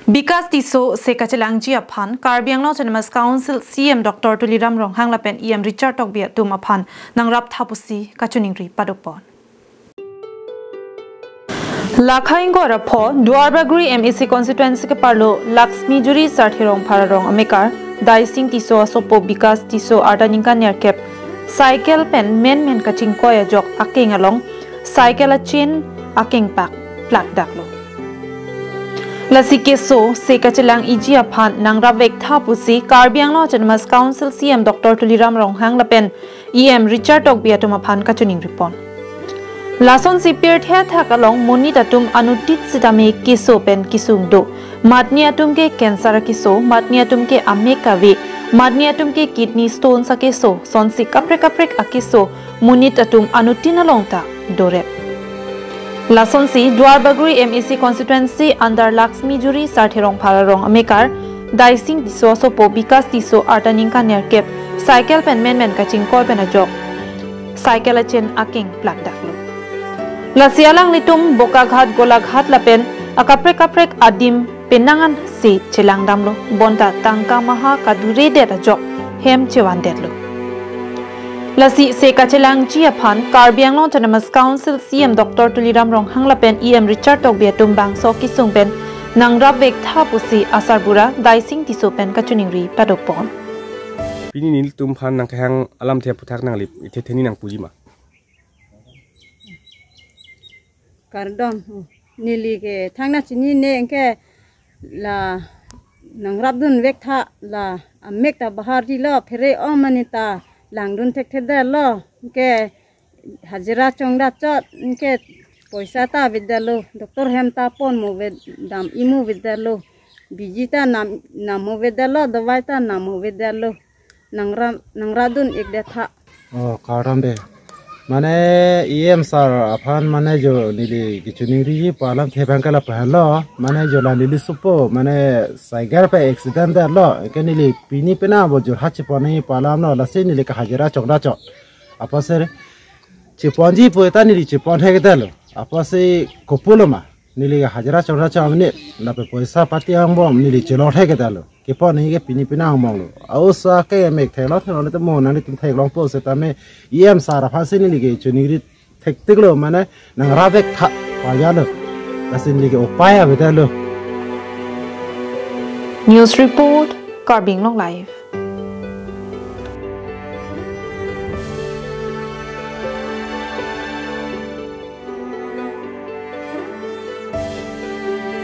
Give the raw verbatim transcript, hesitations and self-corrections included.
Bikas Tisso se kachelangji aphan Karbi Anglong Autonomous Council C E M Doctor Tuliram Ronghang lapen E M Richard Tokbi atum aphan nangrap tha pusi kachiningri padopon. Lakha ingkoi ra pho Duarbagori M A C constituency keparlo Laxmi Juri Sarthe Rongphar arong amekar Daising Tisso asopo Bikas Tisso arta ningkan nerkep cycle pen menmen kachingkoi ajok akeng along cycle achain akeng pak plakdaklo. Lasi keso se kachelang-iji aphan nangrap vek tha pusi Karbi Anglong Autonomous Council C E M Doctor Tuliram Ronghang lapen E M Richard Tokbi atum aphan kachiningri pon. Lasonsi pirthe athak along monit atum anuttin sitame keso pen kesung do. Matni atum ke cancer keso, matni atum ke amek ave, matni atum ke kidney stones akeso, sonsi kaprek kaprek akeso monit atum anuttin along ta dorep. Lasonsi Duarbagori M A C constituency under Laxmi Juri Sarthe Rongphar arong amekar Daising Tisso asopo Bikas Tisso arta ningkan nerkep cycle pen menmen kachingkoi pen ajok cycle achain akeng plakdaklo. Lasi alanglitum Bokaghat, Golaghat lapen akaprek kaprek adim penang ansi chelangdamlo, bonta tangka maha kaduredet ajok hem chevandetlo. Lasi se kachelangji aphan Karbi Anglong Autonomous Council C E M Doctor Tuliram Ronghang lapen E M Richard Tokbi atum bangso kesung pen nangrap vek tha pusi asarbura Daising Tisso pen kachiningri padopon. Pini nelitum aphan nangkehang alamthe aphuthak nanglip ithe theni nangpuji ma? Kardom, oh, neli ke thangna chinine anke la nangrapdun vek tha, la amek ta baharjilo, phere ong mani ta langdun thekthedetlo, anke hajira chongda chot, anke poisa ta avedetlo, doctor hem ta pon mo ve dam-i mo avedetlo, biji ta nam, nam mo avedetlo, dawai ta nam mo avedetlo, nangra, nangrapdun ikdet tha. Oh, kardom de. Mane E M sir aphan mane jo neli kachiningri pu alamthe abang ke lapu henlo, mane jo la neli asopo mane cycle pen accident detlo, anke neli pini penang abo Jorhat chepon nangji pu alamlo, lasi neli ke hajira chongda chot. Apotsi cheponji pu ta neli chepon thekdetlo. Apotsi kopulo ma, neli ke hajira chongda chot mane, lapen poisa pati angbong neli chelong thekdetlo. Kepon nangji ke pini penang angbonglo. Aosa ke mek theklong theklong te mo nanglitum theklongpo setame E M sir aphansi neli kachiningri thektheklo, mane nangrap vek tha pajalo. Lasi neli ke upai avedetlo. News report, Karbi Anglong Live.